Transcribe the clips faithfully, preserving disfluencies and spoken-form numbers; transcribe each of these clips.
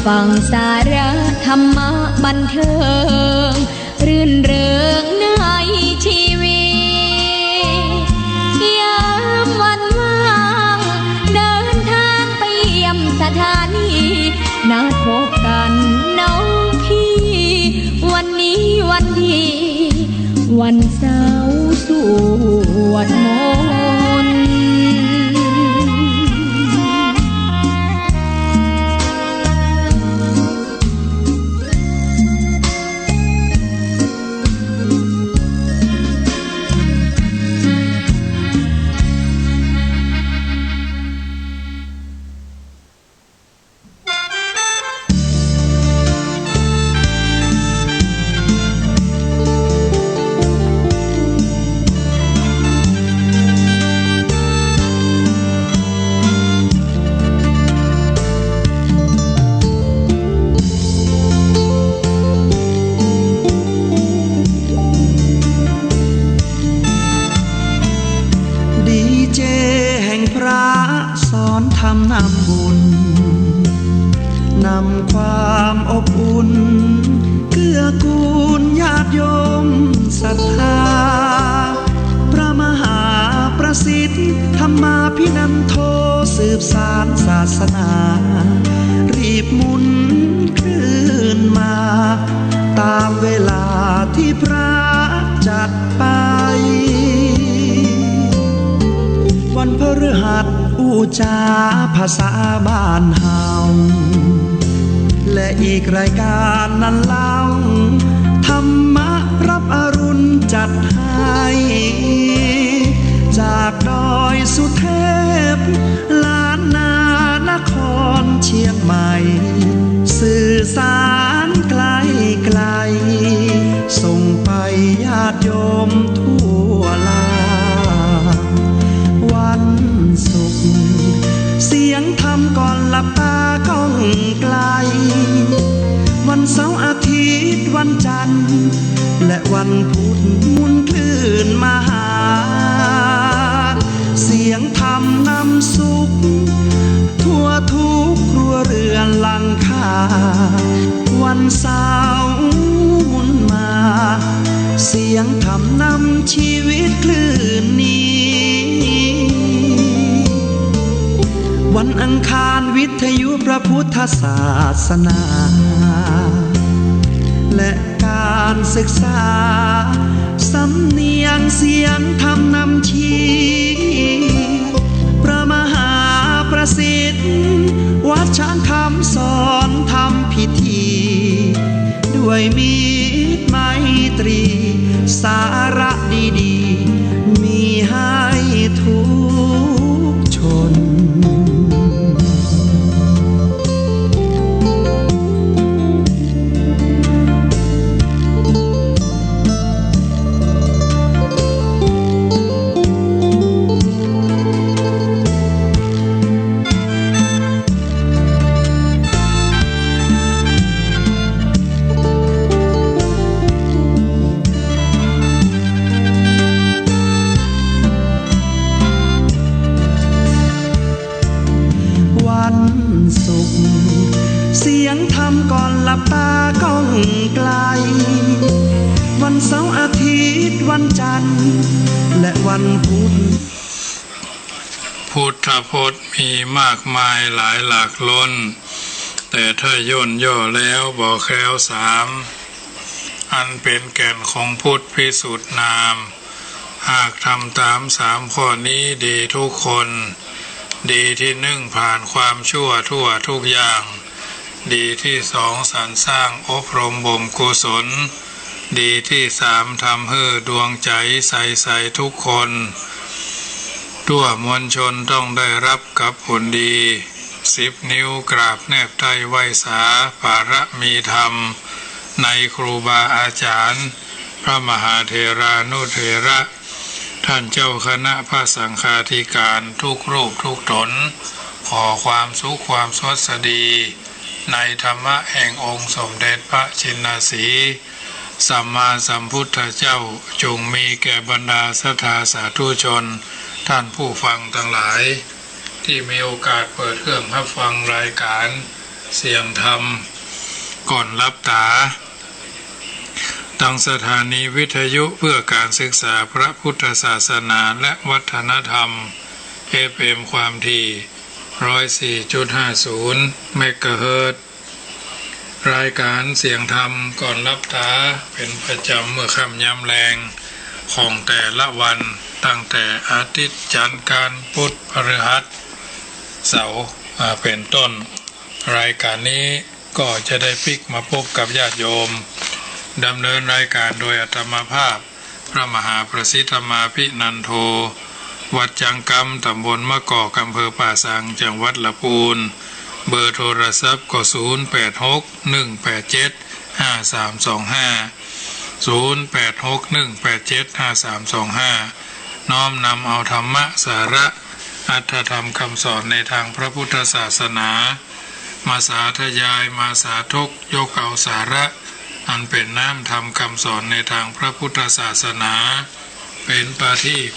ฟังสาระธรรมะบันเทิง รื่นเริงในชีวิต ยามวันว่าง เดินทางไปเยี่ยมสถานี นัดพบกันน้องพี่ วันนี้วันดี วันเสาร์สวดมนต์ ดีเจแห่งพระ สอนธรรมนำบุญ นำความอบอุ่น เกื้อกูลญาติโยมศรัทธา พระมหาประสิทธิ์ ธรรมาภินันโท สืบสานศาสนา รีบหมุนคลื่นมา ตามเวลาที่พระจัดไป วันพฤหัสอู้จ๋าภาษาบ้านเฮา และอีกรายการนั้นเล่า ธรรมะรับอรุณจัดให้ จากดอยสุเทพ ล้านนานครเชียงใหม่ สื่อสารไกลไกล ส่งไปญาติโยมทั่วลา วันศุกร์ เสียงธรรมก่อนหลับตาก้องไกล วันเสาร์อาทิตย์วันจันทร์ และวันพุธหมุนคลื่นมาหา เสียงธรรมนำสุข ทั่วทุกครัวเรือนหลังคา วันเสาร์หมุนมา เสียงธรรมนำชีวิตคลื่นนี้ วันอังคารวิทยุพระพุทธศาสนา และการศึกษา สำเนียงเสียงธรรมนำชี้ พระมหาประสิทธิ์ วัดช้างคำสอนธรรมพิธี ด้วยมิตรไมตรี สาระดีๆ มีให้ทุกชน วันศุกร์ เสียงธรรมก่อนหลับตาก้องไกล วันเสาร์อาทิตย์วันจันทร์ และวันพุธ พุทธพจน์มีมากมายหลายหลากล้น แต่ถ้าย่นย่อแล้วบ่แคล้วสาม อันเป็นแก่นของพุทธพิสุทธิ์นาม หากทำตามสามข้อนี้ดีทุกคน ดีที่นึ่งผ่านความชั่วทั่วทุกอย่าง ดีที่สองสรรสร้างอบรมบ่มกุศล ดีที่สามทำหื้อดวงใจ๋ใสๆ ทุกคน ทั่วมวลชนต้องได้รับกับผลดี สิบนิ้วกราบแนบไท้ไหว้สาบารมีธรรม ในครูบาอาจารย์ พระมหาเถรานุเถระ ท่านเจ้าคณะพระสังฆาธิการทุกรูปทุกต๋น ขอความสุขความสวัสดี ในธรรมะแห่งองค์สมเด็จพระชินสีห์สัมมาสัมพุทธเจ้า จงมีแก่บรรดาศรัทธาสาธุชน ท่านผู้ฟังตังหลาย ตี้มีโอกาสเปิดเครื่องฮับฟังรายก๋าน เสียงธรรมก่อนหลับต๋า ตางสถานีวิทยุเพื่อการศึกษาพระพุทธศาสนาและวัฒนธรรม เอฟเอ็ม ความถี่ ร้อยสี่จุดห้าศูนย์ เมกะเฮิรตซ์ รายการเสียงธรรมก่อนหลับต๋าเป๋นประจ๋ำเมื่อค่ำยามแลงของแต่ละวัน ตั้งแต่อาทิตย์ จันทร์ อังคาร พุธ พฤหัส เสาร์ อ่า เป๋นต้น รายการนี้ก็จะได้ปิ๊กมาปบกับญาติโยม ดำเนินรายการโดยอาตมาภาพ พระมหาประสิทธิ์ธรรมาภินันโท วัดจังกำ ต๋ำบลมะกอก อำเภอป่าซาง จังหวัดละปูน เบอร์โทรศัพท์ก็ ศูนย์แปดหก หนึ่งแปดเจ็ด ห้าสามสองห้า ศูนย์แปดหก หนึ่งแปดเจ็ด ห้าสามสองห้า น้อมนำเอาธรรมะสาระ อรรถธรรมคำสอนในทางพระพุทธศาสนา มาสาธยาย มาสาธก ยกเอาสาระ อันเป๋นน้ำธรรมคำสอนในทางพระพุทธศาสนา เป๋นประทีป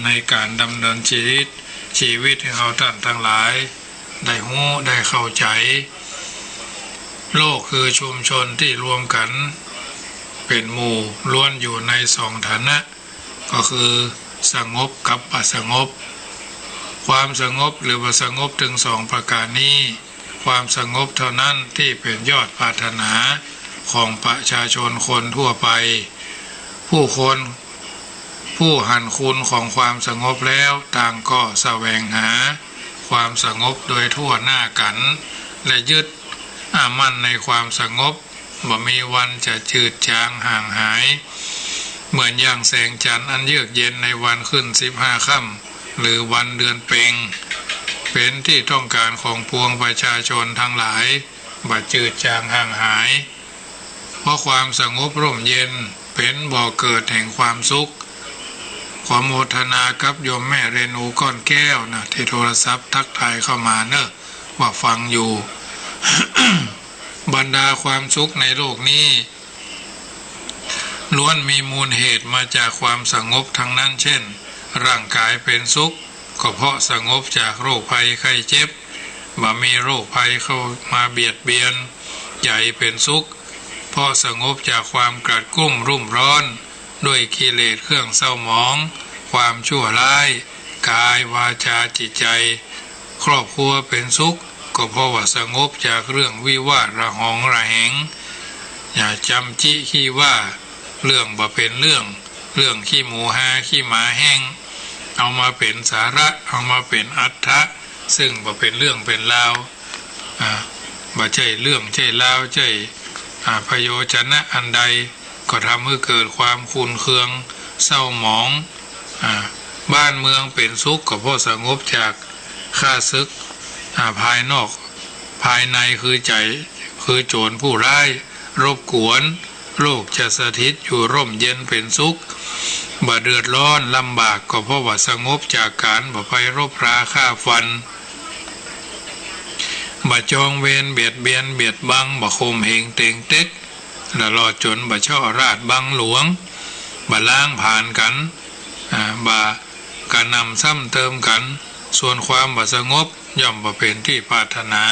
ในการดำเนินชีวิต ชีวิตของเฮาต้านตังหลาย ได้ฮู้ ได้เข้าใจ๋ โลกคือชุมชนตี้รวมกั๋นเป๋นหมู่ ล้วนอยู่ในสองฐานะ ก็คือสงบกับบ่สงบ ความสงบหรือบ่สงบตึงสองประก๋านนี้ ความสงบเท่านั้นตี้เป๋นยอดปรารถนาของประชาชนคนทั่วไป ผู้คน ผู้หันคุณของความสงบแล้ว ต่างก็แสวงหาความสงบโดยทั่วหน้ากั๋น และยึดมั่นในความสงบ บ่มีวันจะจืดจางห่างหาย เหมือนอย่างแสงจันทร์อันเยือกเย็นในวันขึ้นสิบห้าค่ำ หรือวันเดือนเพ็ญ เป๋นตี้ต้องก๋านของปวงประชาชนตังหลาย บ่จืดจางห่างหาย เพราะความสงบร่มเย็นเป๋นบ่อเกิดแห่งความสุข ขอโมทนากับโยมแม่เรนูก้อนแก้วนะ ตี้โทรศัพท์ทักทายเข้ามาเนอะ ว่าฟังอยู่ บรรดาความสุขในโลกนี้ ล้วนมีมูลเหตุมาจากความสงบทั้งนั้น เช่น ร่างกายเป๋นสุข ก็เพราะสงบจากโรคภัยไข้เจ็บ บ่มีโรคภัยเข้ามาเบียดเบียน ใจ๋เป๋นสุข เพราะสงบจากความกลัดกลุ้มรุ่มร้อน ด้วยกิเลสเครื่องเศร้าหมอง ความชั่วร้าย กาย วาจา จิตใจ ครอบครัวเป๋นสุข ก็เพราะว่าสงบจากเรื่องวิวาทระหองระแหง อย่าจำจี้ขี้ว่า เรื่องบ่เป๋นเรื่อง เรื่องขี้หมูฮาขี้หมาแห้ง เอามาเป๋นสาระ เอามาเป๋นอัตถะ ซึ่งบ่เป๋นเรื่องเป๋นราว อ่า บ่ใจ้เรื่องใจ้ราว ใจ้ อ่า ประโยชนะอันใด ก็ทำหื้อเกิดความขุ่นเคืองเศร้าหมอง อ่า บ้านเมืองเป๋นสุข ก็เพราะสงบจากข้าศึก อ่า ภายนอก ภายในคือใจ๋ คือโจรผู้ร้าย รบกวน โลกจะสถิตอยู่ร่มเย็นเป๋นสุข บ่เดือดร้อนลำบาก ก็เพราะว่าสงบจากก๋านบ่ไปรบราฆ่าฟัน บ่จองเวรเบียดเบียนเบียดบัง บ่ข่มเหงเตงเต็ก ตลอดจ๋นบ่เชาะราชบังหลวง บ่ล้างผลาญกั๋น อ่า บ่กระหน่ำซ้ำเติมกั๋น ส่วนความบ่สงบย่อมบ่เป๋นตี้ปรารถนา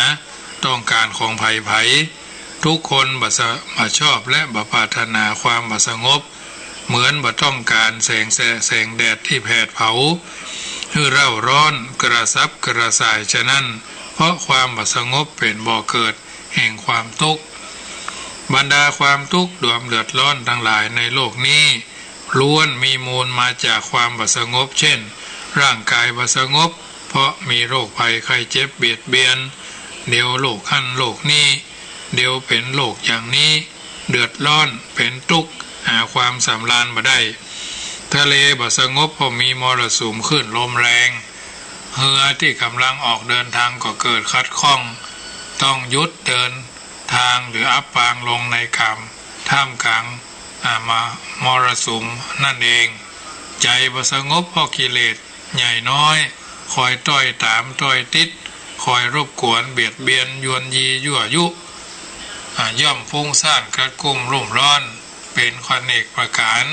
ต้องก๋านของใผๆ ทุกคนบ่สะ- บ่ชอบและบ่ปรารถนาความบ่สงบ เหมือนบ่ต้องก๋านแสงแส- แสงแดดตี้แผดเผาหื้อเร้าร้อนกระสับกระส่ายฉะนั้น เพราะความบ่สงบเป๋นบ่อเกิดแห่งความตุ๊กข์ บรรดาความตุ๊กข์ดวมเดือดร้อนตังหลายในโลกนี้ ล้วนมีมูลมาจากความบ่สงบ เช่น ร่างกายบ่สงบ เพราะมีโรคภัยไข้เจ็บเบียดเบียน เดี๋ยวโรคหั้นโรคนี้ เดี๋ยวเป๋นโรคอย่างนี้ เดือดร้อนเป๋นตุ๊กข์ หาความสำราญบ่ได้ ทะเลบ่สงบ เพราะมีมรสุมคลื่นลมแรง เฮือตี้ก่ำลังออกเดินทางก็เกิดขัดข้อง ต้องหยุดเดินทางหรืออับปางลงในก๋าม ท่ามกลาง อ่า ม- มรสุมนั่นเอง ใจ๋บ่สงบ เพราะกิเลสใหญ่น้อย คอยต้อยต๋ามต้อยติด คอยรบกวนเบียดเบียนยวนยียั่วยุ อ่า ย่อมฟุ้งซ่านกระกุ้มรุ่มร้อน เป๋นอเนกประก๋าน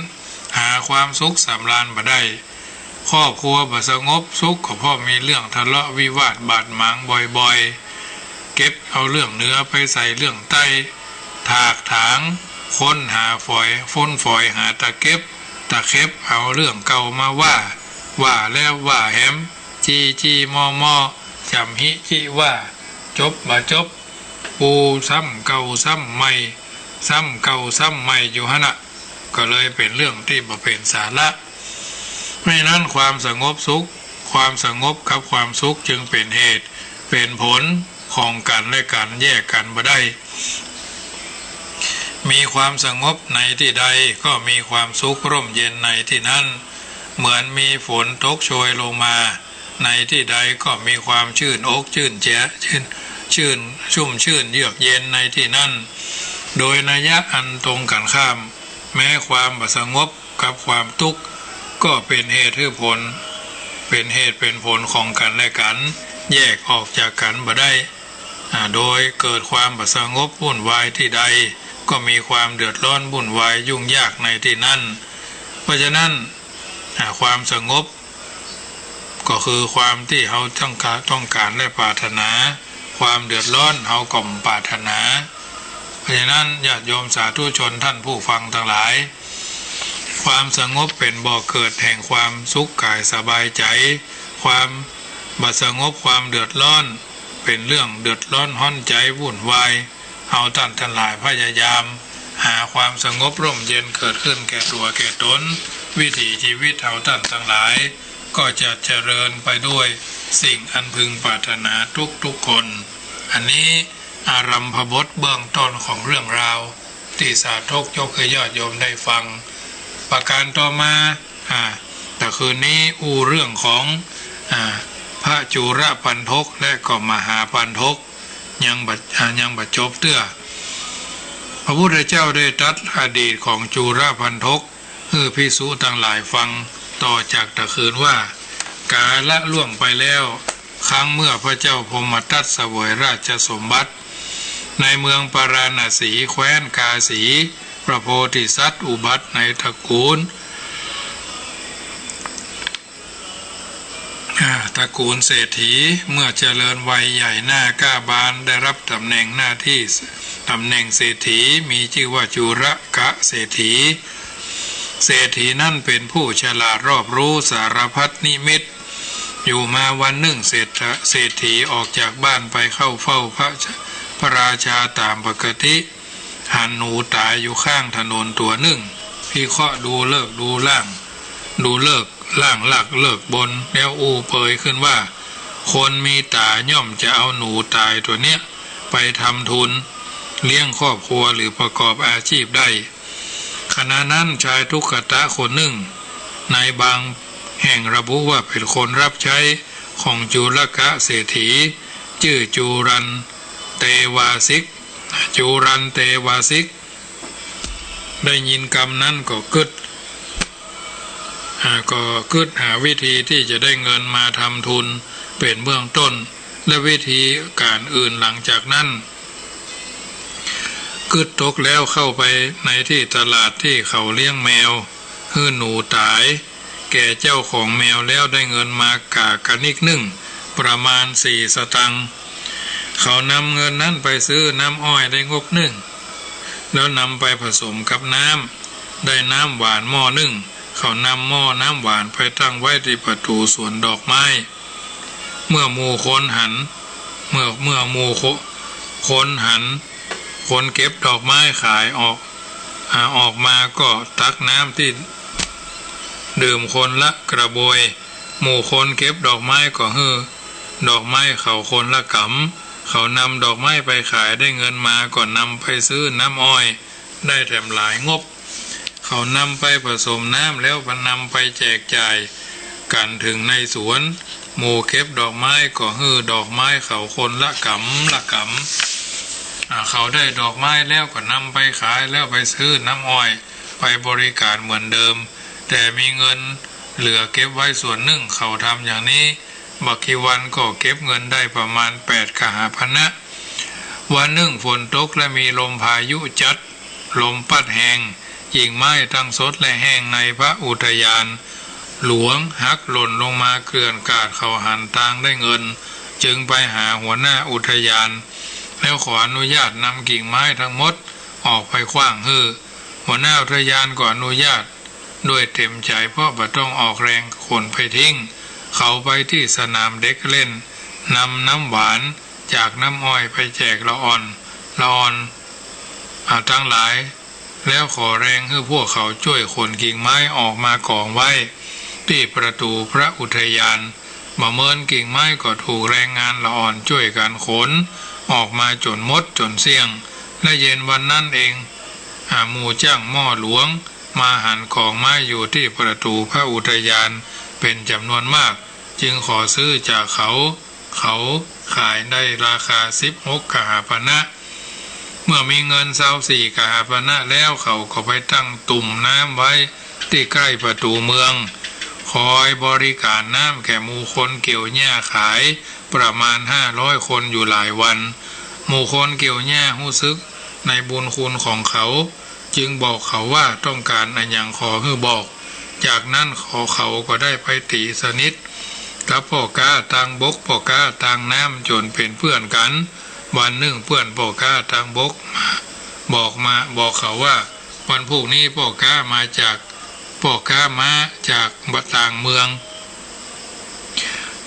หาความสุขสำราญบ่ได้ ครอบครัวบ่สงบสุข ก็เพราะมีเรื่องทะเลาะวิวาทบาดหมางบ่อย เก็บเอาเรื่องเหนือไปใส่เรื่องใต้ ถากถาง ค้นหาฝอย ค้นฝอยหาตะเก็บ ตะเข็บเอาเรื่องเก่ามาว่า ว่าแล้วว่าแหม จี้จี้มอมอ จ๋ำหิจิว่า จบบ่จบ ปูซ้ำเก่าซ้ำใหม่ ซ้ำเก่าซ้ำใหม่อยู่หั้นน่ะ ก็เลยเป๋นเรื่องตี้บ่เป๋นสาระ เพราะฉะนั้นความสงบสุข ความสงบกับความสุขจึงเป๋นเหตุ เป๋นผลของกั๋นและกั๋น แยกกั๋นบ่ได้ มีความสงบในตี้ใดก็มีความสุขร่มเย็นในตี้นั้น เหมือนมีฝนตกโชยลงมาในตี้ใดก็มีความชื่นอกชื่นแจ ชื่น ชื่น ชุ่มชื่นเยือกเย็นในตี้นั้น โดยนัยยะอันตรงกั๋นข้าม แม้ความบ่สงบกับความตุ๊กข์ ก็เป๋นเหตุหื้อผล เป๋นเหตุเป๋นผลของกั๋นและกั๋น แยกออกจากกั๋นบ่ได้ อ่า โดยเกิดความบ่สงบวุ่นวายตี้ใด ก็มีความเดือดร้อนวุ่นวายยุ่งยากในตี้นั้น เพราะฉะนั้น อ่า ความสงบ ก็คือความตี้เฮาต้องก๋าน ต้องก๋านและปรารถนา ความเดือดร้อนเฮาก็บ่ปรารถนา เพราะฉะนั้นญาติโยมสาธุชนท่านผู้ฟังตังหลาย ความสงบเป๋นบ่อเกิดแห่งความสุขกายสบายใจ๋ ความบ่สงบความเดือดร้อน เป๋นเรื่องเดือดร้อนฮ้อนใจ๋วุ่นวาย เฮาต้านตังหลายพยายามหาความสงบร่มเย็นเกิดขึ้นแก่ตั๋วแก่ต๋น วิถีชีวิตเฮาต้านตังหลาย ก็จะเจริญไปด้วยสิ่งอันพึงปรารถนาทุกๆ คน อันนี้อารัมภบทเบื้องต้นของเรื่องราวตี้สาธกยกหื้อญาติโยมได้ฟัง ประการต่อมา อ่า ตะคืนนี้อู้เรื่องของ อ่า พระจุลปัณฑกและก็มหาปัณฑก ยังบ่ อ่า ยังบ่จบเตื้อ พระพุทธเจ้าได้ตรัสอดีตของจุลปัณฑกหื้อภิกษุตังหลายฟัง ต่อจากตะคืนว่า กาละล่วงไปแล้ว ครั้งเมื่อพระเจ้าพรหมทัตเสวยราชสมบัติ ในเมืองปาราณสี แคว้นกาสี พระโพธิสัตว์อุบัติในตระกูล อ่า ตระกูลเศรษฐี เมื่อเจริญวัยใหญ่หน้ากล้าบาน ได้รับตำแหน่งหน้าตี้ ตำแหน่งเศรษฐี มีจื้อว่าจุลกะเศรษฐี เศรษฐีนั้นเป๋นผู้ฉลาดรอบรู้สารพัดนิมิต อยู่มาวันนึ่งเศรษฐะ เศรษฐีออกจากบ้านไปเข้าเฝ้าพระ พระราชาต๋ามปกติ หันหนูต๋ายอยู่ข้างถนนตั๋วนึ่ง พิเคราะห์ดูฤกษ์ดูล่าง ดูฤกษ์ล่างลักษณ์ฤกษ์บน แล้วอู้เปยขึ้นว่า คนมีต๋าย่อมจะเอาหนูต๋ายตั๋วเนี้ยไปทำทุน เลี้ยงครอบครัวหรือประกอบอาชีพได้ ขณะนั้นชายทุกขตะคนนึ่ง ในบางแห่งระบุว่าเป๋นคนรับใช้ของจุลกะเศรษฐี จื้อจุรันเตวาสิก จุรันเตวาสิก ได้ยินกำนั้นก็กึ๊ด อ่า ก็กึ๊ดหาวิธีตี้จะได้เงินมาทำทุนเป๋นเบื้องต้น และวิธีก๋านอื่นหลังจากนั้น กึ๊ดตกแล้วเข้าไปในตี้ตลาดตี้เขาเลี้ยงแมว หื้อหนูต๋ายแก่เจ้าของแมวแล้วได้เงินมาก๋ากะนิกนึ่ง ประมาณสี่สตางค์ เขานำเงินนั้นไปซื้อน้ำอ้อยได้งบนึ่ง แล้วนำไปผสมกับน้ำ ได้น้ำหวานหม้อนึ่ง เขานำหม้อน้ำหวานไปตั้งไว้ตี้ประตู๋สวนดอกไม้ เมื่อหมู่คนหัน เมื่อ เมื่อหมู่โค คนหัน คนเก็บดอกไม้ขายออก อ่า ออกมาก็ตักน้ำตี้ดื่มคนละกระบวย หมู่คนเก็บดอกไม้ก็หื้อดอกไม้เขาคนละก๋ำ เขานำดอกไม้ไปขายได้เงินมาก็นำไปซื้อน้ำอ้อย ได้แถมหลายงบ เขานำไปผสมน้ำแล้วนำไปแจกจ่ายกั๋นเถิงในสวน หมู่เก็บดอกไม้ก็หื้อดอกไม้เขาคนละก๋ำละก๋ำ อ่า เขาได้ดอกไม้แล้วก็นำไปขายแล้วไปซื้อน้ำอ้อยไปบริการเหมือนเดิม แต่มีเงินเหลือเก็บไว้ส่วนนึ่ง เขาทำอย่างนี้บ่กี่วันก็เก็บเงินได้ประมาณแปดกหาปณะ วันนึ่งฝนตกและมีลมพายุจัด ลมปั๊ดแฮง กิ่งไม้ตังสดและแห้งในพระอุทยานหลวงหักหล่นลงมาเกลื่อนกลาด เขาหันตางได้เงิน จึงไปหาหัวหน้าอุทยาน แล้วขออนุญาตนำกิ่งไม้ทั้งหมดออกไปขว้างหื้อ หัวหน้าอุทยานก็อนุญาตด้วยเต็มใจ๋ เพราะบ่ต้องออกแฮงขนไปทิ้ง เขาไปตี้สนามเด็กเล่น นำน้ำหวานจากน้ำอ้อยไปแจกละอ่อน ละอ่อน อ่า ตังหลาย แล้วขอแฮงหื้อพวกเขาจ้วยขนกิ่งไม้ออกมากองไว้ตี้ประตู๋พระอุทยาน บ่เมินกิ่งไม้ก็ถูกแฮงงานละอ่อนจ้วยกั๋นขนออกมาจ๋นหมดจ๋นเสี้ยง และเย็นวันนั้นเอง อ่า หมู่จ้างหม้อหลวงมาหันกองไม้อยู่ตี้ประตู๋พระอุทยานเป๋นจ๋ำนวนมาก จึงขอซื้อจากเขา เขาขายได้ราคาสิบหกกหาปณะ เมื่อมีเงินซาวสี่กหาปณะแล้ว เขาก็ไปตั้งตุ่มน้ำไว้ตี้ใก้ประตู๋เมือง คอยบริก๋ารน้ำแก่หมู่คนเกี่ยวหญ้าขายประมาณห้าร้อยคนอยู่หลายวัน หมู่คนเกี่ยวหญ้าฮู้สึกในบุญคุณของเขา จึงบอกเขาว่าต้องก๋ารอะหยังขอหื้อบอก จากนั้นเขา เขาก็ได้ไปตี๋สนิทกับป้อก๊าตางบก ป้อก๊าตางน้ำจ๋นเป๋นเปื้อนกั๋น วันนึ่งเปื้อนป้อก๊าตางบกมา บอกมา บอกเขาว่า วันพูกนี้ป้อก๊ามาจาก ป้อก๊าม้าจากต่างเมือง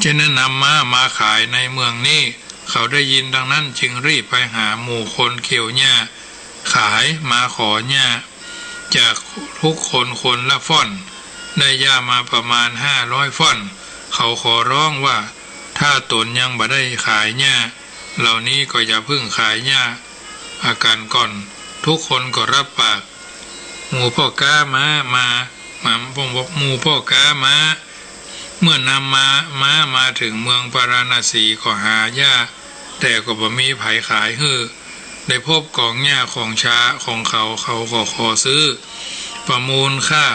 จะแนะนำม้ามาขายในเมืองนี้ เขาได้ยินดังนั้นจึงรีบไปหาหมู่คนเกี่ยวหญ้าขาย มาขอหญ้าจากทุกคนคนละฟ่อน ได้หญ้ามาประมาณห้าร้อยฟ่อน เขาขอร้องว่า ถ้าตนยังบ่ได้ขายหญ้าเหล่านี้ก็อย่าเพิ่งขายหญ้าอากั๋นก่อน ทุกคนก็รับปาก หมู่ป้อก๊าม้ามา หมู่ป้อก๊าม้า เมื่อนำมา ม้ามาเถิงเมืองพาราณสีก็หาหญ้า แต่ก็บ่มีใผขายหื้อ ได้พบก๋องหญ้าของชาของเขา เขาก็ขอซื้อ ประมูลค่า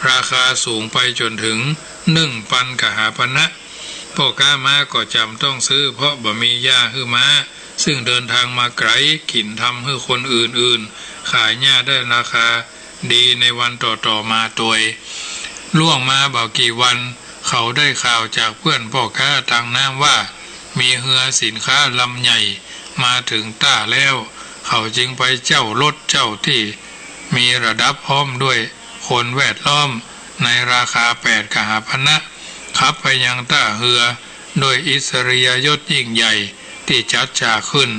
ราคาสูงไปจ๋นเถิงหนึ่งปันกหาปณะ ป้อก๊าม้าก็จ๋ำต้องซื้อ เพราะบ่มีหญ้าหื้อม้า ซึ่งเดินทางมาไก๋ กิ๋น ทำหื้อคนอื่นๆ ขายหญ้าได้ราคา ดีในวันต่อๆ มาตวย ล่วงมาบ่กี่วัน เขาได้ข่าวจากเปื้อนป้อก๊าตางน้ำว่า มีเฮือสินค้าลำใหญ่มาเถิงต้าแล้ว เขาจึงไปเจ้ารถเจ้าตี้มีระดับพร้อมด้วยคนแวดล้อมในราคาแปดกหาปณะ ขับไปยังต้าเฮือ ด้วยอิสริยยศยิ่งใหญ่ตี้จัดฉากขึ้น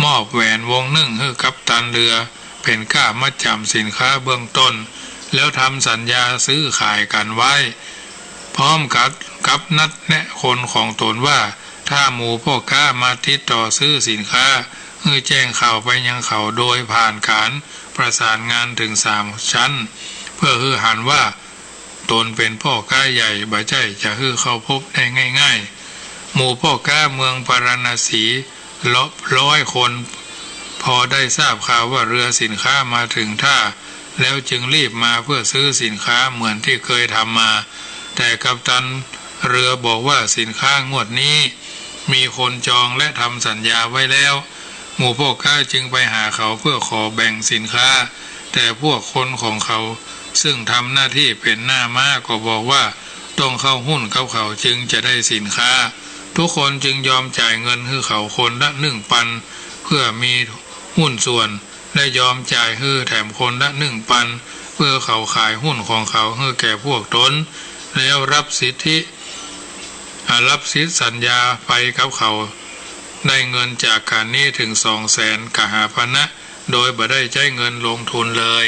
มอบแหวนวงนึ่งหื้อกัปตันเฮือ เป๋นก้ามัดจ๋ำสินค้าเบื้องต้น แล้วทำสัญญาซื้อขายกั๋นไว้ พร้อมกับ กับนัดแนะคนของตนว่า ถ้าหมู่ป้อก๊ามาติดต่อซื้อสินค้า หื้อแจ้งข่าวไปยังเขาโดยผ่านก๋านประสานงานเถิงสามชั้น เพื่อหื้อหันว่า ตนเป๋นป้อก๊าใหญ่ บ่ใจ้จะหื้อเข้าพบได้ง่ายๆ หมู่ป้อก๊าเมืองพาราณสีละร้อยคน พอได้ทราบข่าวว่าเฮือสินค้ามาเถิงท่า แล้วจึงรีบมาเพื่อซื้อสินค้าเหมือนตี้เกยทำมา แต่กัปตันเฮือบอกว่าสินค้างวดนี้มีคนจองและทำสัญญาไว้แล้ว หมู่ป้อก๊าจึงไปหาเขาเพื่อขอแบ่งสินค้า แต่พวกคนของเขาซึ่งทำหน้าตี้เป๋นหน้าม้าก็บอกว่าต้องเข้าหุ้นกับเขาจึงจะได้สินค้า ทุกคนจึงยอมจ่ายเงินหื้อเขาคนละหนึ่งปัน เพื่อมีหุ้นส่วน และยอมจ่ายหื้อแถมคนละหนึ่งปัน เพื่อเขาขายหุ้นของเขาหื้อแก่พวกตน แล้วรับสิทธิ อ่า รับสิทธิสัญญาไปกับเขา ได้เงินจากก๋านนี้เถิงสองแสนกหาปณะ โดยบ่ได้ใจ๊เงินลงทุนเลย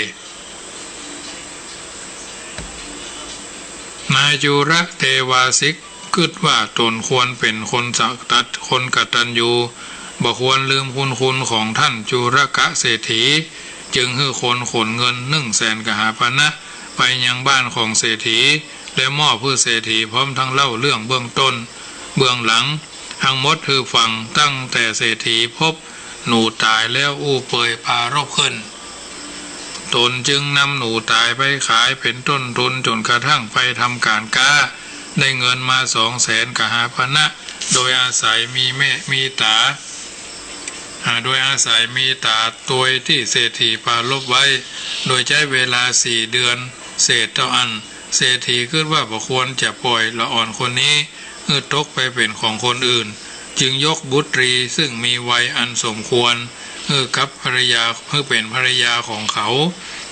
นายจุรเตวาสิก กึ๊ดว่าตนควรเป๋นคนสะตัด คนกตัญญู บ่ควรลืมบุญคุณของต้านจุรกะเศรษฐี จึงหื้อคนขนเงินหนึ่งแสนกหาปณะ ไปยังบ้านของเศรษฐี และมอบหื้อเศรษฐี พร้อมทั้งเล่าเรื่องเบื้องต้น เบื้องหลัง ทั้งหมดหื้อฟัง ตั้งแต่เศรษฐีพบหนูต๋ายแล้วอู้เปือยปรารภขึ้น ตนจึงนำหนูต๋ายไปขายเป๋นต้นทุน จ๋นกระทั่งไปทำก๋านก๊า ได้เงินมาสองแสนกหาปณะ โดยอาศัยมีแม่ มีต๋า อ่า โดยอาศัยมีต๋าตวยตี้เศรษฐีปรารภไว้ โดยใจ๊เวลาสี่เดือนเศษเต้าอั้น เศรษฐีกึ๊ดว่าบ่ควรจะป่อยละอ่อนคนนี้ หื้อตกไปเป๋นของคนอื่น จึงยกบุตรีซึ่งมีวัยอันสมควรหื้อกับภรรยา หื้อเป๋นภรรยาของเขา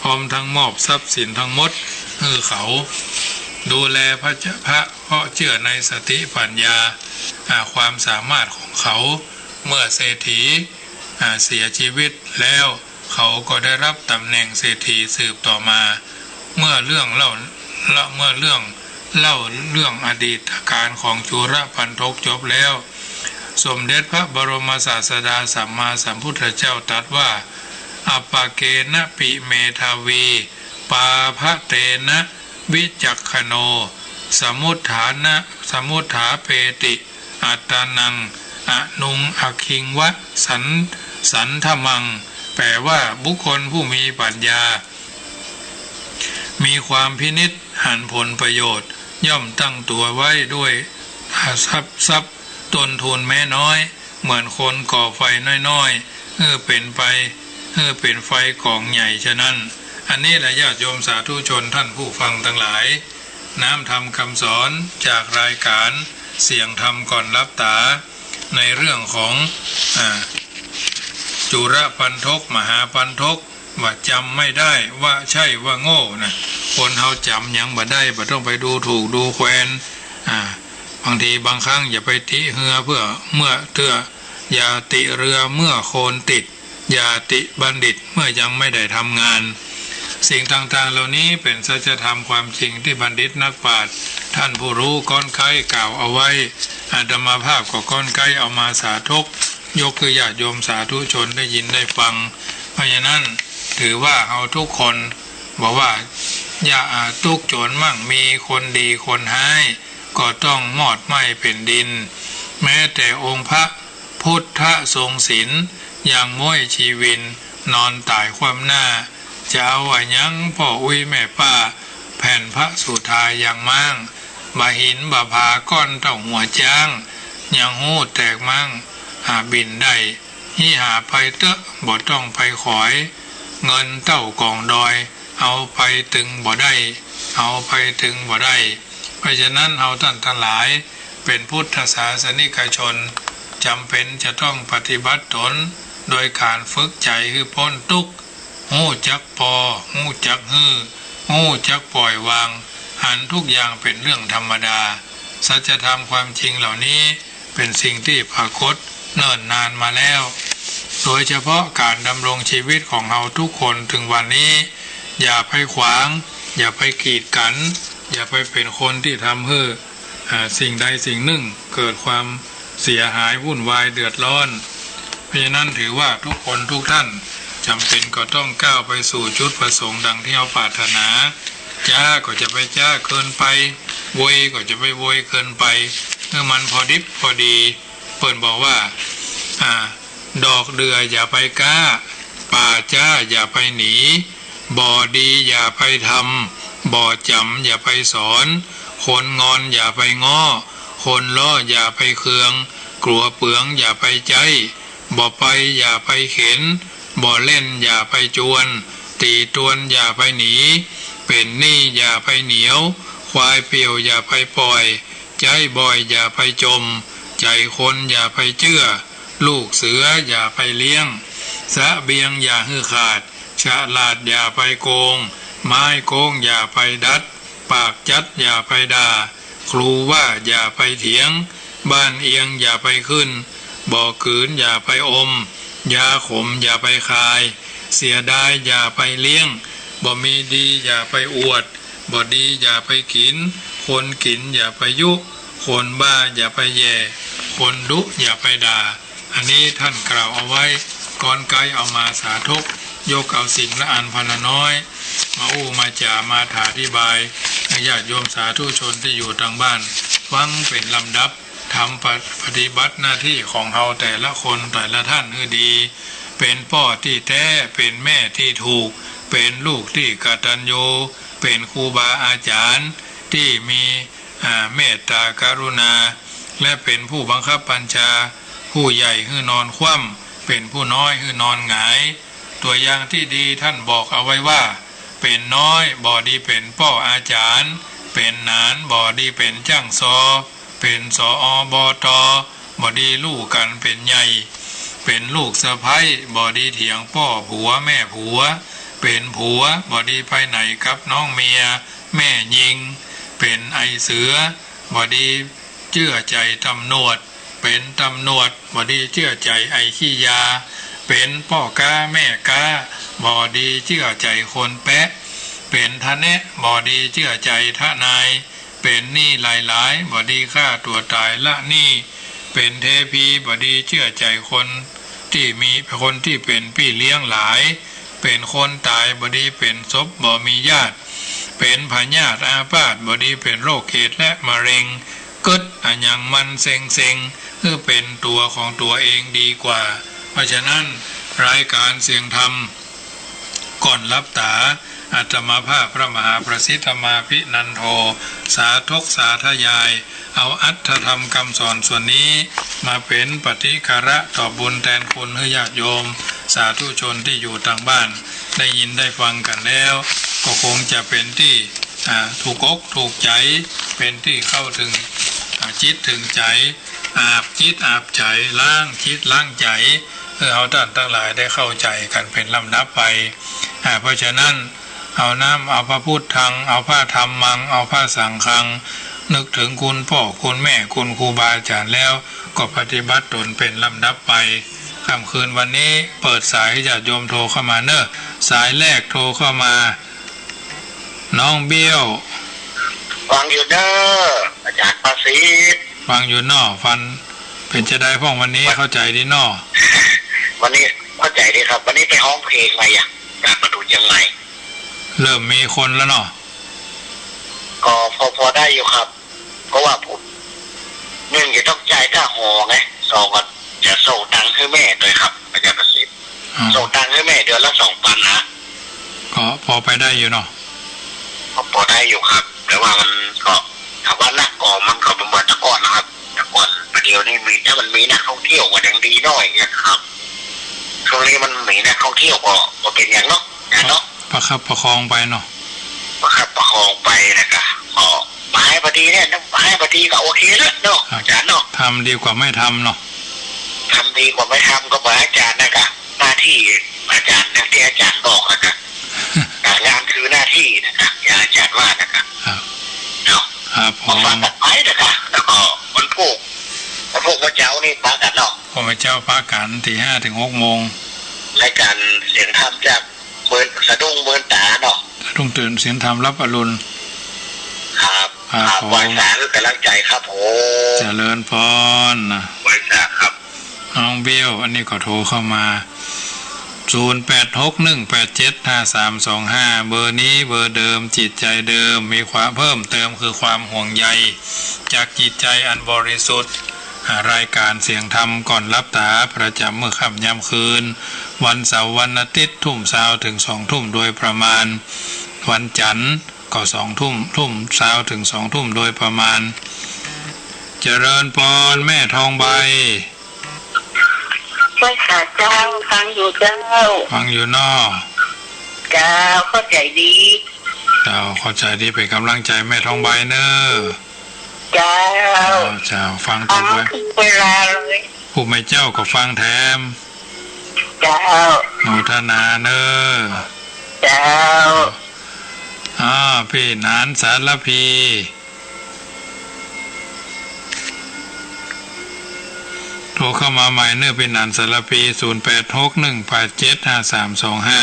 พร้อมทั้งมอบทรัพย์สินทั้งหมดหื้อเขา ดูแลพระเจ้า พระ เพราะเจื้อในสติปัญญา อ่า ความสามารถของเขา เมื่อเศรษฐี อ่า เสียชีวิตแล้ว เขาก็ได้รับตำแหน่งเศรษฐีสืบต่อมา เมื่อเรื่องเล่า ละ เมื่อเรื่องเล่าเรื่องอดีตกาลของจุลปัณฑกจบแล้ว สมเด็จพระบรมศาสดาสัมมาสัมพุทธเจ้าตรัสว่า อัปปะเกนะปิเมธาวี ปาภะเตนะวิจักขโณ สมุฏฐานะ สมุฏฐาเปติ อัตตานัง อนุงอคิงวะ สัน สันทมัง แปลว่า บุคคลผู้มีปัญญา มีความพินิจหันผลประโยชน์ ย่อมตั้งตัวไว้ด้วยทรัพย์ ทรัพย์ต้นทุนแม้น้อย เหมือนคนก่อไฟน้อยๆ หื้อเป๋นไป หื้อเป๋นไฟก๋องใหญ่ฉะนั้น อันนี้แหละญาติโยมสาธุชนท่านผู้ฟังทั้งหลาย น้ำธรรมคำสอนจากรายการเสียงธรรมก่อนหลับต๋า ในเรื่องของ อ่า จุลปัณฑก มหาปัณฑก ว่าจ๋ำไม่ได้ว่าใช่ว่าโง่นะ คนเฮาจ๋ำหยังบ่ได้ บ่ต้องไปดูถูกดูแควน อ่า บางทีบางครั้งอย่าไปติเฮือเพื่อเมื่อเตื้อ อย่าติเรือเมื่อโคลนติด อย่าติบัณฑิตเมื่อยังไม่ได้ทำงาน สิ่งต่างๆ เหล่านี้เป๋นสัจธรรมความจริงที่บัณฑิตนักปราชญ์ท่านผู้รู้ก้อนใก๊กล่าวเอาไว้ อาตมาภาพก็ก้อนใก๊เอามาสาธก ยกหื้อญาติโยมสาธุชนได้ยินได้ฟัง เพราะฉะนั้นถือว่าเฮาทุกคนบอกว่า อย่า อ่า ตุ๊กโจ๋นมั่งมี คนดีคนฮ้ายก็ต้องมอดไหม้แผ่นดิน แม้แต่องค์พระพุทธทรงศีลยังม้วยชีวิน นอนต๋ายคว่ำหน้า จะเอาอะหยังพ่ออุ๊ยแม่ป้า แผ่นพระสุธายังม้าง บ่าหินบ่าผาก้อนเต้าหัวจ๊าง ยังฮู้แตกม้าง หาบิ่นได้ หิหาไปเต๊อะ บ่ต้องไปขอย เงินเต้ากองดอย เอาไปตึงบ่ได้ เอาไปตึงบ่ได้ เพราะฉะนั้นเฮาต้านตังหลายเป๋นพุทธศาสนิกชน จ๋ำเป๋นจะต้องปฏิบัติตน โดยก๋านฝึกใจ๋หื้อป๊นตุ๊กข์ ฮู้จักปอ ฮู้จักหื้อ ฮู้จักป่อยวาง หันทุกอย่างเป๋นเรื่องธรรมดา สัจธรรมความจริงเหล่านี้เป๋นสิ่งที่ปรากฏเนิ่นนานมาแล้ว โดยเฉพาะก๋านดำรงชีวิตของเฮาทุกคนเถิงวันนี้ อย่าไปขวาง อย่าไปกีดกั๋น อย่าไปเป๋นคนที่ทำหื้อ อ่า สิ่งใดสิ่งนึ่งเกิดความเสียหายวุ่นวายเดือดร้อน เพราะฉะนั้นถือว่าทุกคนทุกท่านจ๋ำเป๋นก็ต้องก้าวไปสู่จุดประสงค์ดังที่เฮาปรารถนา จ๊าก็จะไปจ๊าเกินไป โวยก็จะไปโวยเกินไป หื้อมันพอดิบพอดี เปิ้นบอกว่า อ่า ดอกเดื่ออย่าไปก๊า ป่าจ๊าอย่าไปหนี บ่ดีอย่าไปทำ บ่จ๋ำอย่าไปสอน คนงอนอย่าไปง้อ คนล้ออย่าไปเคือง กั๋วเปืองอย่าไปใจ๊ บ่ไปอย่าไปเข็น บ่เล่นอย่าไปจวน ตี๋ตวนอย่าไปหนี เป๋นหนี้อย่าไปเหนียว ควายเปี่ยวอย่าไปป่อย ใจ๊บ่อยอย่าไปจม ใจ๋คนอย่าไปเจื้อ ลูกเสืออย่าไปเลี้ยง เสบียงอย่าหื้อขาด ฉลาดอย่าไปโกง ไม้โก๊งอย่าไปดัด ปากจัดอย่าไปด่า ครูว่าอย่าไปเถียง บ้านเอียงอย่าไปขึ้น บ่อกื๋นอย่าไปอม ยาขมอย่าไปคาย เสียดายอย่าไปเลี้ยง บ่มีดีอย่าไปอวด บ่ดีอย่าไปกิ๋น คนกิ๋นอย่าไปยุ คนบ้าอย่าไปแหย่ คนดุอย่าไปด่า อันนี้ท่านกล่าวเอาไว้ ก้อนใก๊เอามาสาธก ยกเอาสิ่งละอันพันละน้อย มาอู้มาจ๋ามาถาอธิบาย หื้อญาติโยมสาธุชนตี้อยู่ตางบ้าน ฟังเป๋นลำดับ ทำปะ ปฏิบัติหน้าตี้ของเฮาแต่ละคนแต่ละท่านหื้อดี เป๋นป้อตี้แต๊ เป๋นแม่ตี้ถูก เป๋นลูกตี้กตัญญู เป๋นครูบาอาจ๋ารย์ตี้มี อ่า เมตตากรุณา และเป๋นผู้บังคับบัญชา ผู้ใหญ่หื้อนอนคว่ำ เป๋นผู้น้อยหื้อนอนหงาย ตั๋วอย่างตี้ดีท่านบอกเอาไว้ว่า เป๋นน้อยบ่ดีเป๋นป้ออาจ๋ารย์ เป๋นหนานบ่ดีเป๋นจ้างซอ เป๋น สอ บต. บ่ดีฮู้กั๋นเป๋นใหญ่ เป๋นลูกสะใภ้ บ่ดีเถียงป้อผัวแม่ผัว เป๋นผัว บ่ดีไปไหนกับน้องเมียแม่ญิง เป๋นไอเสือ บ่ดีเจื้อใจ๋ต๋ำรวจ เป๋นต๋ำรวจ บ่ดีเจื้อใจ๋ไอขี้ยา เป๋นป้อก๊าแม่ก๊า บ่ดีเจื้อใจ๋คนแป๊ะ เป๋นทะแนะ บ่ดีเจื้อใจ๋ทนาย เป๋นหนี้หลายๆ บ่ดีฆ่าตั๋วต๋ายละหนี้ เป๋นเทพี บ่ดีเจื้อใจ๋คนตี้มี คนตี้เป๋นปี้เลี้ยงหลาย เป๋นคนต๋าย บ่ดีเป๋นศพบ่มีญาติ เป๋นพยาธิอาพาธ บ่ดีเป๋นโรคเอดส์และมะเร็ง กึ๊ดอะหยังมันเซ็งๆ หื้อเป๋นตั๋วของตั๋วเองดีกว่า เพราะฉะนั้น รายการเสียงธรรม ก่อนหลับต๋า อาตมาภาพพระมหาประสิทธิ์ธรรมาภินันโท สาธกสาธยาย เอาอรรถธรรมกำสอนส่วนนี้มาเป๋นปฏิการะตอบบุญแตนคุณหื้อญาติโยม สาธุชนตี้อยู่ตางบ้าน ได้ยินได้ฟังกั๋นแล้ว ก็คงจะเป๋นตี้ อ่า ถูกอกถูกใจ๋ เป๋นตี้เข้าเถิง อ่า จิตเถิงใจ๋ อาบจิตอาบใจ๋ ล้างจิตล้างใจ๋ หื้อเฮาต้านตังหลายได้เข้าใจ๋กั๋นเป๋นลำดับไป อ่า เพราะฉะนั้น เอาน้ำ เอาพระพุทธัง เอาพระธัมมัง เอาพระสังฆัง นึกเถิงคุณป้อคุณแม่ คุณครูบาอาจ๋ารย์แล้ว ก็ปฏิบัติต๋นเป๋นลำดับไป ค่ำคืนวันนี้เปิดสายหื้อญาติโยมโทรเข้ามาเน่อ สายแรกโทรเข้ามา น้องเบี้ยว ฟังอยู่เน่อ อาจ๋ารย์ประสิทธิ์ ฟังอยู่เนาะ ฟัง เป๋นจาใดพ่องวันนี้ เข้าใจ๋ดีเนาะ วันนี้เข้าใจ๋ดีครับ วันนี้ไปฮ้องเพลงมาอย่าง จากประตู๋เจียงใหม่ เริ่มมีคนแล้วเนาะ ก็พอ พอได้อยู่ครับ เพราะว่าผม นึ่งจะต้องจ่ายค่าหอไง สองก็จะส่งตังค์หื้อแม่ตวยครับ อาจ๋ารย์ประสิทธิ์ อ๋อ ส่งตังค์หื้อแม่เดือนละสองปันนะ ก็พอไปได้อยู่เนาะ ก็พอได้อยู่ครับ แต่ว่ามันก็ ถ้าว่าหนักก็มันก็บ่เหมือนแต่ก่อนนะครับ แต่ก่อน ประเดี๋ยวนี้มี ถ้ามันมีนักท่องเที่ยวก็ยังดีหน้อยเนี่ยครับ ช่วงนี้มันมีนักท่องเที่ยวก็ ก็เป๋นอย่างเนาะ อาจ๋ารย์เนาะ ประคับประคองไปเนาะ ประคับประคองไปนะกะ ก็บ่าให้ปฏิเนี่ย บ่าให้ปฏิก็โอเคแล้วเนาะ ครับ อาจ๋ารย์เนาะ ทำดีกว่าไม่ทำเนาะ ทำดีกว่าไม่ทำ ก็บ่าอาจ๋ารย์นะกะ หน้าตี้อาจ๋ารย์ อย่างตี้อาจ๋ารย์บอกนะกะ อ่า งานคือหน้าตี้นะกะ อย่างอาจ๋ารย์ว่านะกะ ครับ เนาะ ครับผม ก็ฟังกั๋นไปนะกะ แล้วก็วันพูก วันพูกเมื่อเจ๊านี่ปะกั๋นเนาะ พอเมื่อเจ๊าปะกั๋น ตีห้าเถิงหกโมง รายการเสียงธรรมจากเมิน สะดุ้งเมินต๋าเนาะ สะดุ้งตื่นเสียงธรรมรับอรุณ ครับ ครับ ครับผม ไหว้สาหื้อกำลังใจ๋ครับผม เจริญพรนะ ไหว้สาครับ น้องเบี้ยว อันนี้ก็โทรเข้ามา ศูนย์แปดหกหนึ่งแปดเจ็ดห้าสามสองห้า เบอร์นี้เบอร์เดิม จิตใจ๋เดิม มีความเพิ่มเติมคือความห่วงใยจากจิตใจ๋อันบริสุทธิ์ อ่า รายการเสียงธรรมก่อนหลับต๋า ประจ๋ำเมื่อค่ำยามคืน วันเสาร์วันอาทิตย์ ทุ่มซาวเถิงสองทุ่มโดยประมาณ วันจันทร์ก็สองทุ่ม ทุ่มซาวเถิงสองทุ่มโดยประมาณ เจริญพรแม่ทองใบ ไหว้สาเจ้า ฟังอยู่เจ้า ฟังอยู่เนาะ เจ้า เข้าใจ๋ดี เจ้า เข้าใจ๋ดี เป๋นกำลังใจ๋แม่ทองใบเน่อ เจ้า เจ้า เจ้า ฟังถูกไว้ ฟังถูกเวลาเลย ผู้แม่เจ้าก็ฟังแถม เจ้า โมทนาเน่อ เจ้า อ่า ปี้หนานสารภี โทรเข้ามาใหม่เน่อ ปี้หนานสารภี ศูนย์แปดหกหนึ่งแปดเจ็ดห้าสามสองห้า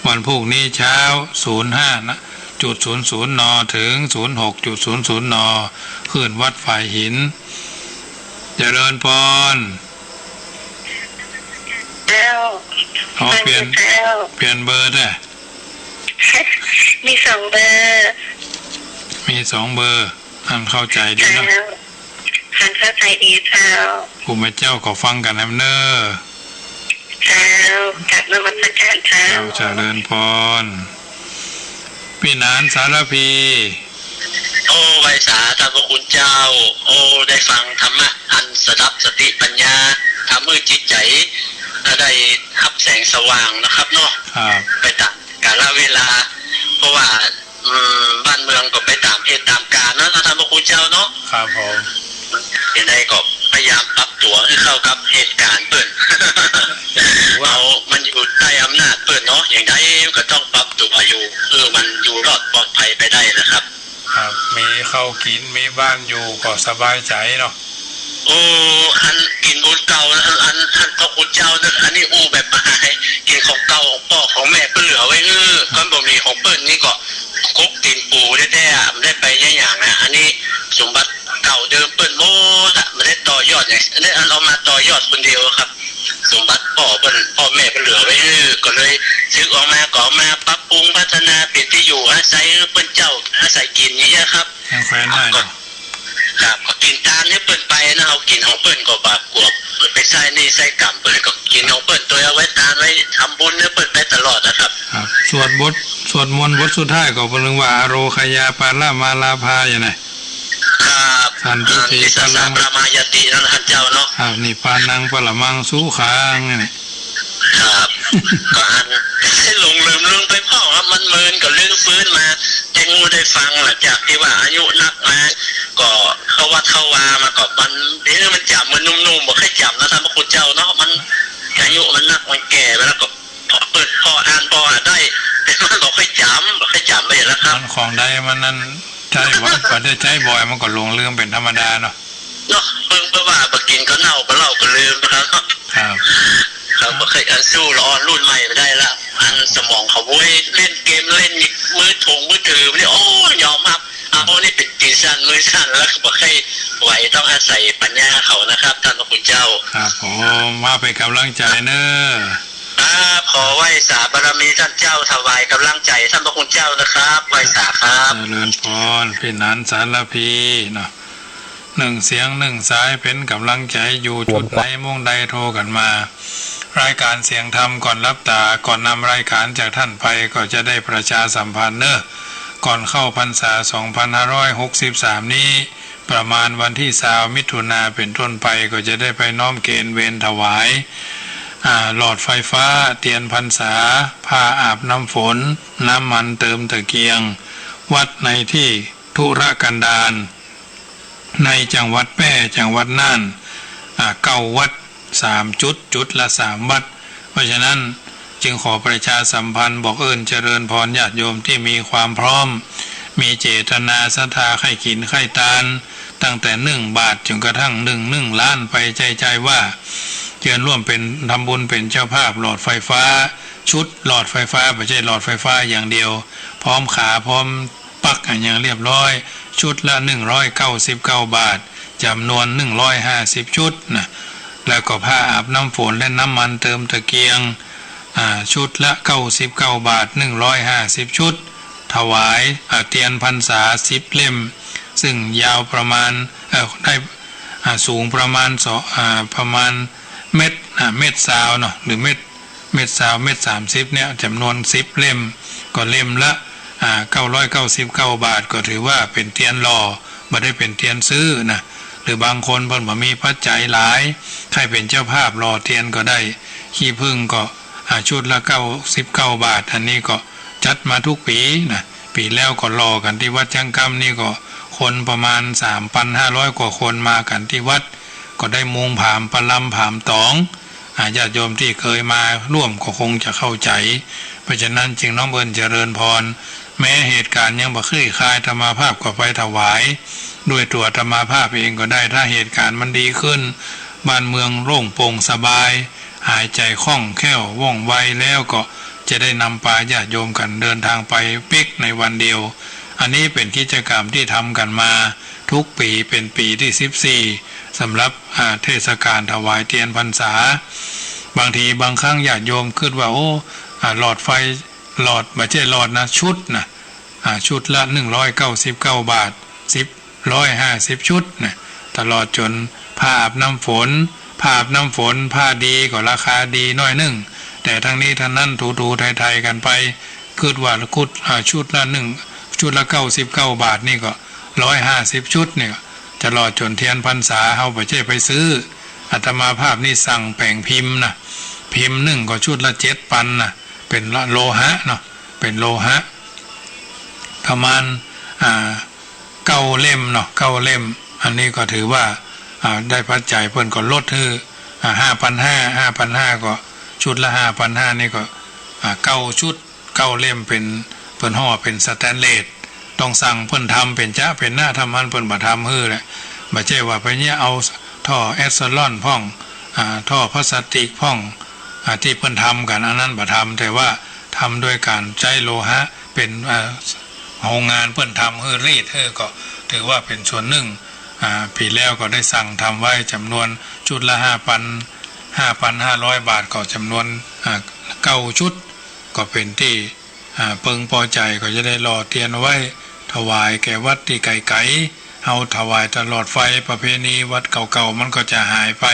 วันพูกนี้เจ๊า ศูนย์ห้า นะ จุดศูนย์ศูนย์ น เถิง ศูนย์หกจุดศูนย์ศูนย์ น คลื่นวัดฝายหิน เจริญพร เจ้า อ๋อ ฟังอยู่ เปลี่ยน เจ้า เปลี่ยนเบอร์แต๊ มีสองเบอร์ มีสองเบอร์ ฟังเข้าใจ๋ดีเนาะ เจ้า ฟังเข้าใจ๋ดีเจ้า ผู้แม่เจ้าก็ฟังกั๋นแหมเน่อ เจ้า กราบนมัสการเจ้า เจ้า เจริญพร ปี้หนานสารภี โอ้ ไหว้สาต้านพระคุณเจ้า โอ้ ได้ฟังธรรมะอันสดับสติปัญญา ทำหื้อจิตใจ๋ได้ฮับแสงสว่างนะครับเนาะ ครับ ไปต๋ามกาลเวลา เพราะว่า อืม บ้านเมืองก็ไปต๋ามเหตุต๋ามก๋าลเนาะ ต้านพระคุณเจ้าเนาะ ครับผม จะได้ก็ พยายามปรับตั๋วหื้อเข้ากับเหตุก๋ารณ์เปิ้น ว่า เฮามันอยู่ใต้อำนาจเปิ้นเนาะ อย่างใดมันก็ต้องปรับตั๋วอยู่ คือมันอยู่รอดปลอดภัยไปได้นะครับ ครับ มีข้าวกิ๋น มีบ้านอยู่ก็สบายใจ๋เนาะ โอ้ อันกิ๋นบุญเก่านะ อัน อัน อันพระคุณเจ้านะ อันนี้อู้แบบกิ๋นของเก่าของป้อของแม่เปิ้นเหลือไว้ เออ ก้อนบ่มีของเปิ้นนี่ก็คุกตี๋นปูแต๊ๆ อะ บ่ได้ไปหยังอะ อันนี้สมบัติเก่าเดิมเปิ้นหมดอะ บ่ได้ต่อยอดหยัง อันนี้อันเอามาต่อยอดคนเดียวครับ สมบัติป้อเปิ้น ป้อแม่เปิ้นเหลือไว้ เออ ก็เลยสึกออกมาก็เอามาปรับปรุงพัฒนาเป๋นตี้อยู่อาศัยหื้อเปิ้นเจ้าอาศัยกิ๋นนี่นะครับ ทางแคว้นได้เนาะ ครับ ก็กิ๋นตานหื้อเปิ้นไปนะ เฮากิ๋นของเปิ้นก็บ่ากลัวไปใส้หนี้ใส้กรรมเปิ้น ก็กิ๋นของเปิ้นโตยเอาไว้ตานไว้ทำบุญหื้อเปิ้นไปตลอดนะครับ ครับ สวดบท สวดมนต์บทสุดท้ายก็เปิ้นว่า อโรคยาปะระมาลาภา อย่างนั้น ครับ สันตุเต อันนี้ ปะระมัง สะสะปะระมายตินั่นท่านเจ้าเนาะ ครับ นิพพานังปะระมังสุขัง นี่ ครับ ก็อันหลงลืมลืมไปพ่องครับ มันเมินก็ลืมฟื้นมา ได้ฮู้ได้ฟังหลังจากตี้ว่าอายุนักมา ก็เข้าวัดเข้าวามาก็มัน เดี๋ยวนี้มันจ๋ำเหมือนหนุ่มๆ บ่ค่อยจ๋ำนะท่านพระคุณเจ้าเนาะ มันอายุมันนักมันแก่ไปแล้วก็ พอเปิด พออ่าน พออ่านได้ แต่มันบ่ค่อยจ๋ำ บ่ค่อยจ๋ำไปแล้วครับ มันของใดมันนั่น ใจ๊บ่อย บ่ได้ใจ๊บ่อย มันก็หลงลืมเป๋นธรรมดาเนาะ เนาะ เบิ่งไปว่าบ่กิ๋นก็เน่า บ่เล่าก็ลืมนะครับ ครับ ครับ บ่เคย อันสู้ละอ่อนรุ่นใหม่บ่ได้ละ อันสมองเขาโว้ย เล่นเกม เล่นมือถงมือถือนี่ โอ้ย ยอมฮับ เอานี่เป๋นตี๋นสั้นมือสั้น แล้วก็บ่ค่อยไหว ต้องอาศัยปัญญาเขานะครับ ท่านพระคุณเจ้า ครับผม มาเป๋นก๋ำลังใจ๋เน้อ ครับ ขอไหว้สาบารมีท่านเจ้า ถวายก๋ำลังใจ๋ท่านพระคุณเจ้านะครับ ไหว้สาครับ เจริญพร พี่หนานสารภีเนาะ หนึ่งเสียงหนึ่งสายเป๋นก๋ำลังใจ๋ อยู่จุดไหนมุมใดโทรกั๋นมา รายก๋านเสียงธรรมก่อนหลับต๋า ก่อนนำรายก๋านจากท่านไป ก็จะได้ประชาสัมพันธ์เน้อ ก่อนเข้าพรรษาสองพันห้าร้อยหกสิบสามนี้ ประมาณวันตี้ซาวมิถุนาเป๋นต้นไป ก็จะได้ไปน้อมเกณฑ์เวรถวาย อ่า หลอดไฟฟ้า เตียนพรรษา ผ้าอาบน้ำฝน น้ำมันเติมตะเกียง วัดในตี้ทุรกันดาร ในจังหวัดแป้ จังหวัดน่าน อ่า เก้าวัด สามจุด จุดละสามวัด เพราะฉะนั้นจึงขอประชาสัมพันธ์บอกเอิ้นเจริญพรญาติโยมตี้มีความพร้อม มีเจตนาศรัทธาใค่กิ๋นใค่ตาน ตั้งแต่นึ่งบาทจ๋นกระทั่งนึ่ง นึ่งล้านไป ใจ้ๆ ว่า เจือนร่วมเป๋น ทำบุญเป๋นเจ้าภาพหลอดไฟฟ้า ชุดหลอดไฟฟ้า บ่ใจ้หลอดไฟฟ้าอย่างเดียว พร้อมขา พร้อม ปลั๊กอะหยังเรียบร้อย ชุดละหนึ่งร้อยเก้าสิบเก้าบาท จ๋ำนวนหนึ่งร้อยห้าสิบชุดนะ แล้วก็ผ้าอาบน้ำฝนและน้ำมันเติมตะเกียง อ่า ชุดละเก้าสิบเก้าบาท หนึ่งร้อยห้าสิบชุด ถวาย อ่า เตียนพรรษาสิบเล่ม ซึ่งยาวประมาณ เอ่อ ได้ อ่า สูงประมาณสอง อ่า ประมาณเมตร อ่า เมตรซาวเนาะ หรือเมตร เมตรซาว เมตรสามสิบเนี่ย จ๋ำนวนสิบเล่ม ก็เล่มละ อ่า เก้าร้อยเก้าสิบเก้าบาท ก็ถือว่าเป๋นเตียนหล่อ บ่ได้เป๋นเตียนซื้อนะ หรือบางคนเปิ้นบ่มีปัจจัยหลาย ใค่เป๋นเจ้าภาพหล่อเตียนก็ได้ ขี้ผึ้งก็ อ่า ชุดละเก้าสิบเก้าบาท อันนี้ก็จัดมาทุกปี๋นะ ปี๋แล้วก็หล่อกั๋นตี้วัดจ้างกำนี่ก็ คนประมาณสามพันห้าร้อยกว่าคนมากั๋นตี้วัด ก็ได้มุงผามประลำผามต๋อง อ่า ญาติโยมตี้เกยมาร่วมก็คงจะเข้าใจ๋ เพราะฉะนั้นจึงน้อมเอิ้นเจริญพร แม้เหตุก๋ารณ์ยังบ่คลี่คลาย อาตมาภาพก็ไปถวาย ด้วยตั๋วอาตมาภาพเองก็ได้ ถ้าเหตุก๋ารณ์มันดีขึ้น บ้านเมืองโล่งโปร่งสบาย หายใจ๋คล่องแคล่วว่องไวแล้ว ก็จะได้นำปาญาติโยมกั๋นเดินทางไปปิ๊กในวันเดียว อันนี้เป๋นกิจกรรมตี้ทำกั๋นมาทุกปี๋ เป๋นปี๋ตี้สิบสี่ สำหรับ อ่า เทศกาลถวายเตียนพรรษา บางทีบางครั้งญาติโยมกึ๊ดว่า โอ้ อ่า หลอดไฟ หลอด บ่ใจ้หลอดนะ ชุดนะ อ่า ชุดละหนึ่งร้อยเก้าสิบเก้าบาท สิบ ร้อยห้าสิบชุดนะ ตลอดจ๋นผ้าอาบน้ำฝน ผ้าอาบน้ำฝน ผ้าดีก็ราคาดีหน้อยนึ่ง แต่ทั้งนี้ทั้งนั้นถูๆไถๆกั๋นไป กึ๊ดว่าคุด อ่า ชุดละหนึ่ง ชุดละเก้าสิบเก้าบาทนี่ก็ร้อยห้าสิบชุดนี่ก็ ตลอดจ๋นเตียนพรรษา เฮาบ่ใจ้ไปซื้อ อาตมาภาพนี่สั่งแป๋งพิมพ์นะ พิมพ์นึ่งก็ชุดละเจ็ดปันนะ เป๋นโลหะเนาะ เป๋นโลหะ ประมาณ อ่า เก้าเล่มเนาะ เก้าเล่ม อันนี้ก็ถือว่า อ่า ได้ปัจจัยเปิ้นก็ลดหื้อ อ่า ห้าปันห้า ห้าปันห้า ก็ชุดละห้าปันห้า นี่ก็ อ่า เก้าชุด เก้าเล่ม เป๋น เปิ้นฮ้องเป๋นสแตนเลส ต้องสั่งเปิ้นทำเป๋นจ๊ะเป๋นนะ ถ้าบ่หั้นเปิ้นบ่ทำหื้อแหละ บ่ใจ้ว่าไปเยียะเอาท่อแอสซาลอนพ่อง อ่า ท่อพลาสติกพ่อง อ่า ตี้เปิ้นทำกั๋น อันนั้นบ่ทำ แต่ว่าทำโดยก๋านใจ๊โลหะ เป๋น อ่า โฮงงานเปิ้นทำหื้อ รีดหื้อ ก็ถือว่าเป๋นส่วนนึ่ง อ่า ปี๋แล้วก็ได้สั่งทำไว้จ๋ำนวนชุดละห้าปัน ห้าปันห้าร้อยบาท ก็จ๋ำนวน อ่า เก้าชุด ก็เป๋นตี้ อ่า เปิงปอใจ๋ ก็จะได้หล่อเตียนเอาไว้ ถวายแก่วัดตี้ไก๋ๆ เฮาถวายตลอดไป ประเพณีวัดเก่าๆ มันก็จะหายไป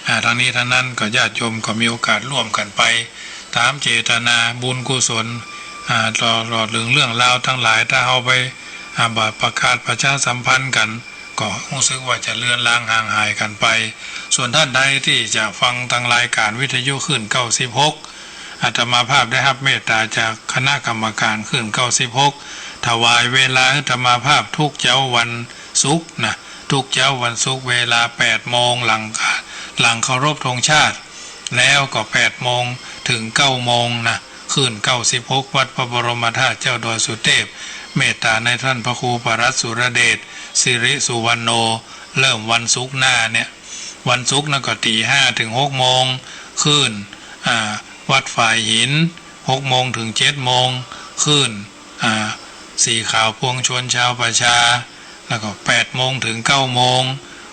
อ่า ตังนี้ตังนั้นก็ญาติโยมก็มีโอกาสร่วมกั๋นไป ต๋ามเจตนาบุญกุศล อ่า ตลอดเถิงเรื่องราวตังหลาย ถ้าเฮาไป อ่า บ่ประกาศประชาสัมพันธ์กั๋น ก็ฮู้สึกว่าจะเลือนลางห่างหายกั๋นไป ส่วนต้านใดตี้จะฟังตางรายก๋านวิทยุคลื่นเก้าสิบหก อาตมาภาพได้ฮับเมตต๋าจากคณะกรรมก๋านคลื่นเก้าสิบหก ถวายเวลาอาตมาภาพทุกเจ๊าวันศุกร์นะ ทุกเจ๊าวันศุกร์เวลาแปดโมง หลัง หลังเคารพธงชาติ แล้วก็แปดโมงเถิงเก้าโมงนะ คลื่นเก้าสิบหก วัดพระบรมธาตุเจ้าดอยสุเทพ เมตต๋าในต้านพระครูปรัตน์สุรเดช สิริสุวรรณโณ เริ่มวันศุกร์หน้าเนี่ย วันศุกร์นั้นก็ตี๋ห้าเถิงหกโมง คลื่น อ่า วัดฝายหิน หกโมงเถิงเจ็ดโมง คลื่น อ่า สีขาวปวงชนชาวประชา แล้วก็แปดโมงเถิงเก้าโมง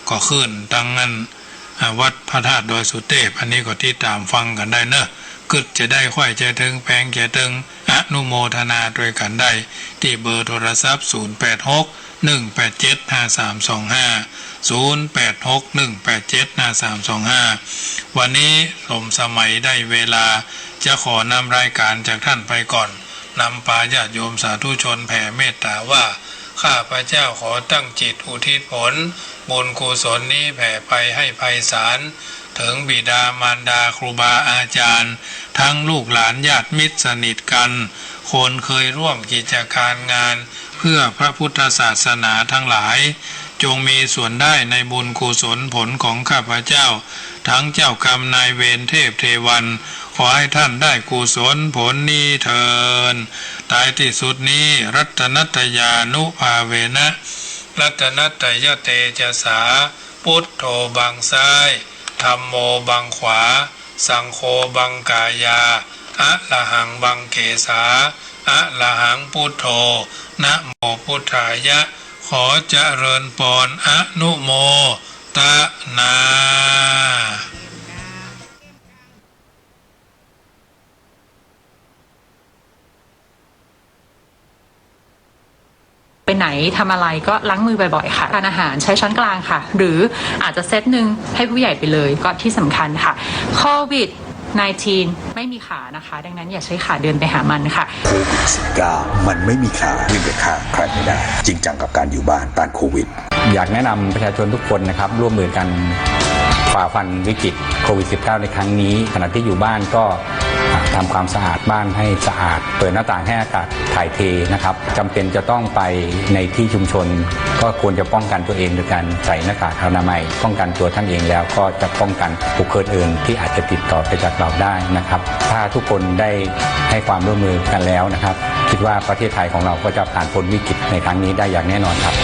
ก็คลื่นตางนั้น อ่า วัดพระธาตุดอยสุเทพ อันนี้ก็ติดต๋ามฟังกั๋นได้เนาะ กึ๊ดจะได้ ใค่จะเถิง แปงจะเถิง อนุโมทนาตวยกั๋นได้ ตี้เบอร์โทรศัพท์ ศูนย์แปดหก หนึ่งแปดเจ็ด ห้าสามสองห้า ศูนย์แปดหก หนึ่งแปดเจ็ด ห้าสามสองห้า วันนี้สมสมัยได้เวลา จะขอนำรายก๋านจากต้านไปก่อน นำปาญาติโยมสาธุชนแผ่เมตต๋าว่า ข้าพเจ้าขอตั้งจิตอุทิศผลบุญกุศลนี้แผ่ไปให้ไพศาล เถิงบิดามารดาครูบาอาจารย์ ทั้งลูกหลานญาติมิตรสนิทกั๋น คนเคยร่วมกิจก๋านงานเพื่อพระพุทธศาสนาตังหลาย จงมีส่วนได้ในบุญกุศลผลของข้าพเจ้า ทั้งเจ้ากรรมนายเวรเทพเทวัน ขอให้ต้านได้กุศลผลนี้เทอญ ท้ายตี้สุดนี้ รัตนัตตยานุภาเวนะ รัตนัตตยเตจสา พุทโธบังซ้าย ธัมโมบังขวา สังโฆบังกายา อะระหังบังเกสา อะระหังพุทโธ นะโมพุทธายะ ขอเจริญปอน อนุโมทนา ไปไหนทำอะไรก็ล้างมือบ่อยๆค่ะ ทานอาหารใช้ช้อนกลางค่ะ หรืออาจจะเซตหนึ่งให้ผู้ใหญ่ไปเลย ก็ที่สำคัญค่ะ โควิดสิบเก้า ไม่มีขานะคะ ดังนั้นอย่าใช้ขาเดินไปหามันค่ะ โควิดสิบเก้า มันไม่มีขา วิ่งไปฆ่าใครไม่ได้ จริงจังกับการอยู่บ้านต้านโควิด อยากแนะนำประชาชนทุกคนนะครับ ร่วมมือกันฝ่าฟันวิกฤตโควิดสิบเก้า ในครั้งนี้ ขณะที่อยู่บ้านก็ อ่า ทำความสะอาดบ้านให้สะอาด เปิดหน้าต่างให้อากาศถ่ายเทนะครับ จำเป็นจะต้องไปในที่ชุมชน ก็ควรจะป้องกันตัวเองโดยการใส่หน้ากากอนามัย ป้องกันตัวท่านเองแล้วก็จะป้องกันบุคคลอื่นที่อาจจะติดต่อไปจากเราได้นะครับ ถ้าทุกคนได้ให้ความร่วมมือกันแล้วนะครับ คิดว่าประเทศไทยของเราก็จะผ่านพ้นวิกฤตในครั้งนี้ได้อย่างแน่นอนครับ